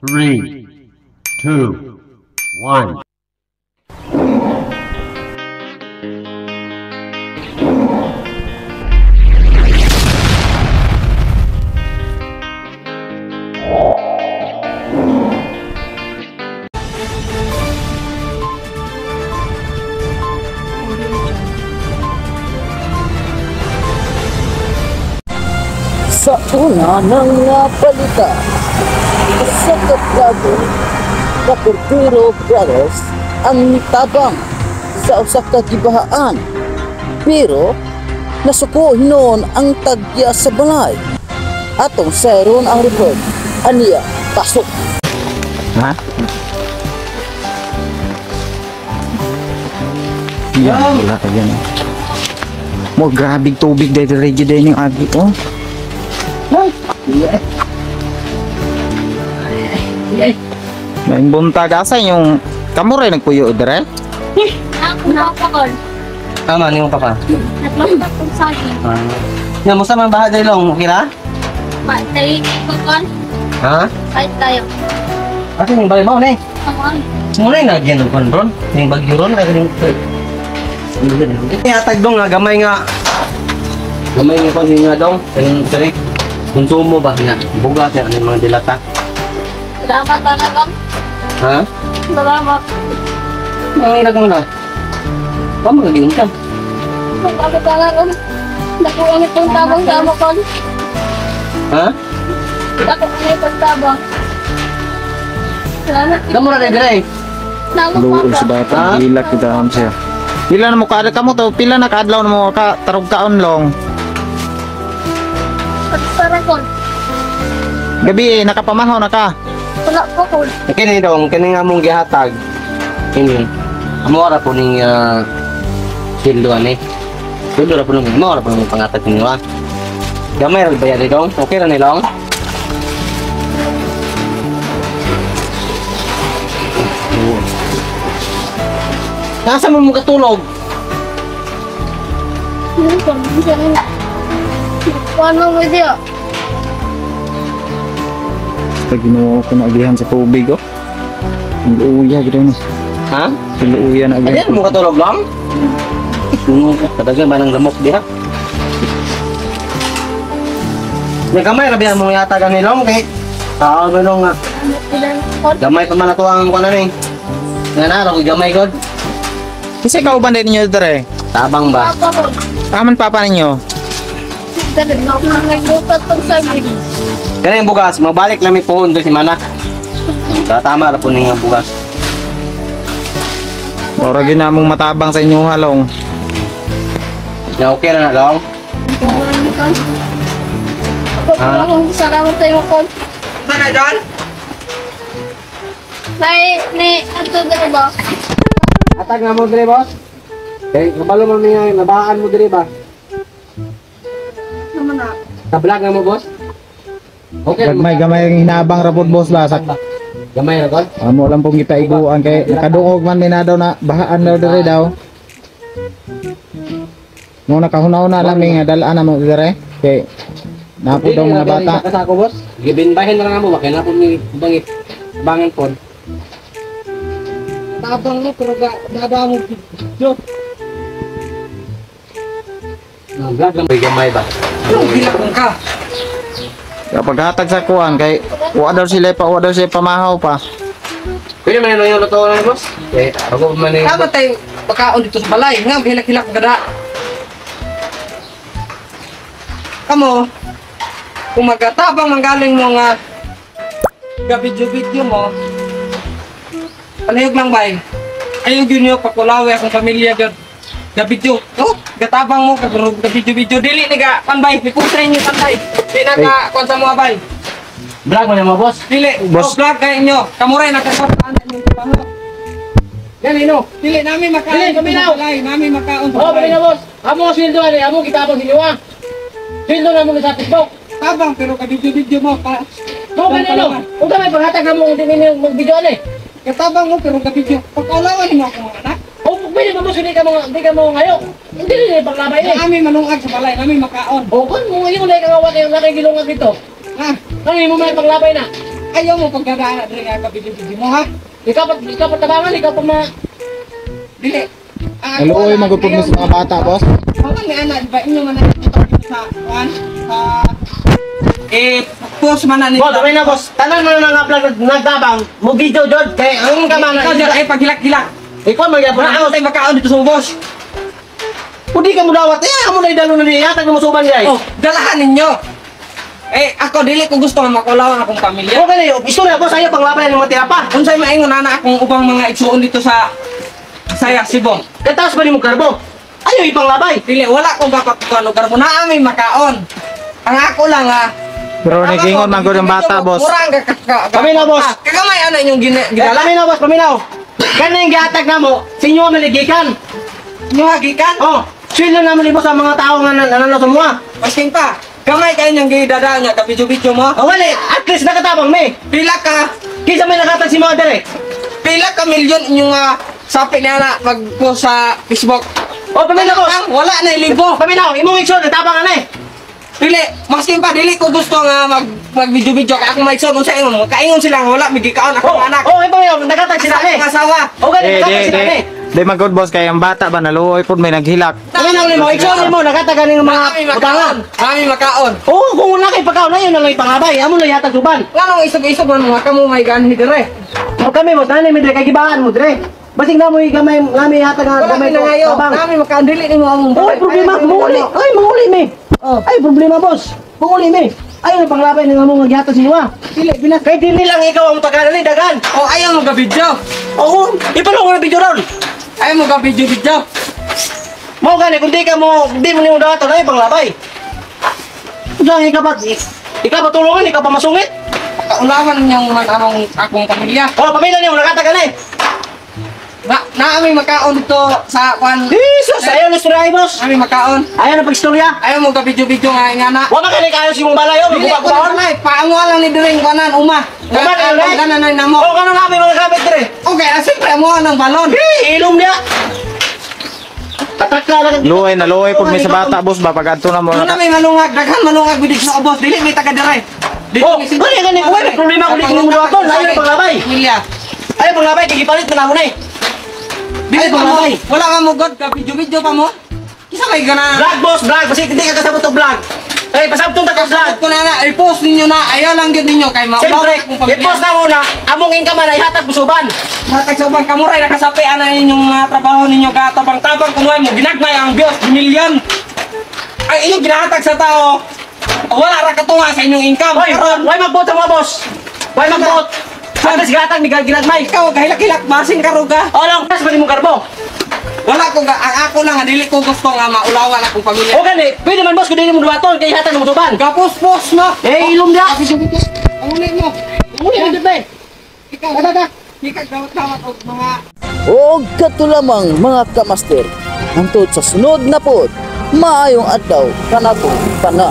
3, 2, 1. Sa una ng nga balita, sa kaplago, the Cordero Brothers ang tabang sa usa ka gibahaan. Pero nasuko hinon ang tagya sa balay. Atong sayron ang report. Aniya, pasok. Ha? Yan, wala ka yan. Mo, grabe tubig dahil ready dahil yung agi, oh. May buntag asa yung kamo rin nagpuyo dire? Ako papa ko. Tama, ni mo papa. Naglakta kong saging. Nga, musta man baha dahil long? Okay ra? Patay ko kon. Ha? Kahit tayo. Ate, yung balay mo, ne? Come on. Muna yung nagyan ng kon, ron. Yung bagyo ron, kaya yung... Hatag dong nga, gamay nga. Gamay nga kon, nga dong. Yung sorry. Konsumo ba nga? Bugat nga, yung mga dilata. Salamat talaga. Ha? Salamat. Ang ilag mo na. Ba, magaginom ka. Salamat talaga. Nakuha ang itong tabang sa amo kon. Ha? Nakuha ang itong tabang. Salamat. Damo na dire. Salamat Luol papa. sa bata, Ha? hilak kita am siya. Pila na mo kaadlaw kamo to, pila na kaadlaw na mo ka tarog kaon long. Pagpara kon. Gabi eh, nakapamahaw na ka. Wala po kon. Kini dong, kini nga mong gihatag. Kini. Amo ra po ning sweldo ani. Sweldo ra po nung amo ra po nung pangatag ninyo ah. Gamay ra bayad dong. Okay ra ni long. Nasa mo mo katulog? Yun kon. Paano mo diyo? Basta Ginoo ko na agihan sa tubig oh. Luuya gid ni. Ha? Luuya na agihan. Ayan mo katulog lang? Kadagan ba ng lamok diha? May gamay ra biya mo yata gani long kay. Tao ba nung nga. Gamay pa man ato ang kuan ani. Nga na ra gamay god. Kasi kauban din ninyo dire. Tabang ba? Papa kon. Aman papa ninyo. Kani yung bugas, mabalik lang mi pohon do si mana. Tama ra po ning bugas. Ora gyud na mong matabang sa inyo halong. Na okay ra na long. Ha? Salamat tayo kon. Mana John? Nay, ni ato dere ba? Atag na mo dire boss. Kay kabalo man niya nabaan mo dire ba? Naman na. Sa vlog na mo boss. Okay. Gagmay gamay ang hinabang ra pod boss ba sa Gamay ra god. Amo lang pong gipaiguan kay nakadungog man ni na daw na bahaan daw dire daw. Mo nakahunaw na lang mi nga dalaan na mo dire kay napo daw mga bata. Sa ako boss. Gibinbahin na lang mo ba kay na po ni bangit bangan pod. Tabang mo pero dada mo video. Ang vlog lang may gamay ba. Anong gilakong ka? Kapag hatag sa kuan kay wa daw sila pa wa daw sila pamahaw pa. Kuya man yung luto na boss. Eh ako man ni. Tama tayo pagkaon dito sa balay. Nga hilak-hilak ka da. Kamo, kung magkatabang manggaling mo nga ga-video-video mo, palihog lang bay. Ayaw yun nyo, pakulawi akong pamilya ga-video. Oh, gatabang mo, ga-video-video. Dili ni ga, panbay, ipusay niyo panbay. Di na ka, kwan sa mga bay. Vlog man mo boss. Dili, Boss. oh, vlog kayo inyo. Kamuray, nakasapaan na inyong trabaho. Yan ino. Dili, namin makaon. Dili, paminaw. Balay, namin makaon. Oh, paminaw boss. Amo sweldo ani, amo kitabang sa inyo ah. Sweldo na mo sa Facebook. Tabang, pero ka-video-video mo. Pa, Mo kanino? Ug may paghatag na mo kung di ninyo mag-video ani. Katabang mo, pero ka-video. Pagkaulawan mo ako mga anak. O pwede ba mo sini ka mga di ka mo ngayo? Hindi nila paglabay ni. Namin manungag sa balay, namin makaon. O kun mo ingon na ka nga wa kayo nakay gilungag dito. Ha? Ano mo may paglabay na? Ayaw mo pagkadaan diri nga kabidyo-bidyo mo ha. Ikaw pa tabangan, ikaw pa ma Dili. Ang ako Naluoy lang, magupod mo ayaw sa mga bata, boss. Mga ni ana, di ba inyo man ang dito sa kuan sa eh post man na nila. Boss, okay na boss. Tanan mo na nga vlog nagtabang, mo video jod kay ang kamana. Ikaw dyan ay paghilak-hilak. Ikaw magyapon Wala ako. ako tayo makaon dito sa boss. Kung di ka mo dawat, eh amo na idalo na niya, yatag mo suban diay. Oh, dalahan ninyo. Eh, ako dili ko gusto nga makulaw ang akong pamilya. Okay na yun. Istorya boss, ayaw panglaban ng mga tinapa. Unsay maingon ana akong ubang mga igsuon dito sa Saya Cebu. Kataas ba ni mo karbo? Ayaw ipanglabay. Dili wala ko gapatukan og garbo na ami makaon. Ang ako lang ha. Pero nagingon man gud ang bata, boss. Murang ka Kami na, boss. Kagamay ana inyong Eh, gidala. paminaw boss, paminaw. Kanang gihatag namo, sa inyo maligikan. Inyo hagikan. Oh, sweldo naman ni boss ang mga tao nga nananaw sa mga. Maskin pa. Gamay kayo niyang gidada niya kabidyo-bidyo mo. Oh, wali, at least nakatabang me. Pila ka Kinsa may nakatag si mga dere. pila ka milyon inyong sapi niya na mag-post sa Facebook. Oh, paminaw boss. Ang wala na ilibo. Paminaw, imong igsoon natabang ana eh. Dili, maskin pa dili ko gusto nga mag mag video-video kay akong maigsoon unsa ingon mo. Kaingon sila nga wala migikaon akong Oh, anak. oh, paminaw, nakatag sila Sa eh. akong asawa. Oh, gani Di, nakatag di, sila di. eh. Di man gud boss kay ang bata ba naluoy pud may naghilak. Paminaw nimo, igsoon nimo nakatag ganing mga Nami utangan. makaon. Nami makaon. Oo, kung wala kay pagkaon na yun na lang ipangabay. Amo na yatag suban. Nganong isog-isog man mga kamo may ganhi dire. O kami mo, tanay mi dre kay gibaan mo dre. Basig na mo gamay nami yatag nga Wala gamay mi nangayo. tabang. Nami makaon dili nimo among. Oy, problema, munguli. Ay, munguli mi. Oh. Ay, problema boss. Munguli mi. Ayaw na panglabay ng among nagyatag sa inyo. Dili binas. Kay dili lang ikaw ang tagalan ni dagan. Oh, ayaw mo ga video. Oo, ipalo ko na video ron. Ayaw mo ga video video. Mao gani kung di ka mo, di mo nimo dawaton ay panglabay. Unsa ikaw pa ikaw pa tulungan, ikaw pa masungit. Kaulawan niyang man among akong pamilya. Oh, pamilya niyo nakatagan eh. Na naami makaon dito sa kwan. Jesus, ayaw na istorya boss. Nami makaon. Ayaw na pag-istorya. Ayaw mo ga video video nga ingana. Wa man kani kayo si mong balay oh, Dili ko magbuka-bukaon. na paamo lang ni Diring kanan uma. Uma na lang. Kanan na namo. Oh, kano namin mga gamit dire. Okay, ah, siyempre amo ng balon. Hey, ilom niya. Tataka lang. Luoy naluoy pud may sa bata boss ba pag adto na mo. Doon na may malungag, daghan malungag bidig sa ubos, dili may taga dire. Dili Oh, may gani gani, uy, may problema ko dito mo dawaton. Ayaw na panglabay. Pamilya. Ayaw panglabay kay gipalit na namo na eh. Dili Ayaw pa mo. panglabay. Wala ka mo god ka video-video pa mo. Kisa may gana. Vlog boss, vlog. Kasi hindi ka kasabot og vlog. Eh, pasabtong ta ka vlog. Kasabot ko na na, i-post ninyo na, ayaw lang gyud ninyo kay maulaw Siyempre, akong pamilya. i-post na muna, among income na ihatag musuban. Hatag sa ubang kamuray nakasapi ana ninyong mga trabaho ninyo katabang-tabang kunuhay mo ginagmay ang Diyos milyon. Ang inyong ginahatag sa tao, wala ra katunga sa inyong income. Hoy, Karon, why magbuot ang mga boss? Why magbuot? Sa gatag ni ginagmay. ikaw kahilak-hilak basin karuga. O lang, tas ba mong karbo? Wala ko ga, ang ako lang nga dili ko gusto nga maulawan akong pamilya. O gani, pwede man boss kung dili mo duwaton kay ihatag mo suban. Gapos-pos mo. Eh, ilom niya. Ang uli mo. Uli mo ba? Ikaw, ikaw dawat-dawat og mga Og kato lamang mga kamaster. Hangtod sa sunod na pod, maayong adlaw kanato kana.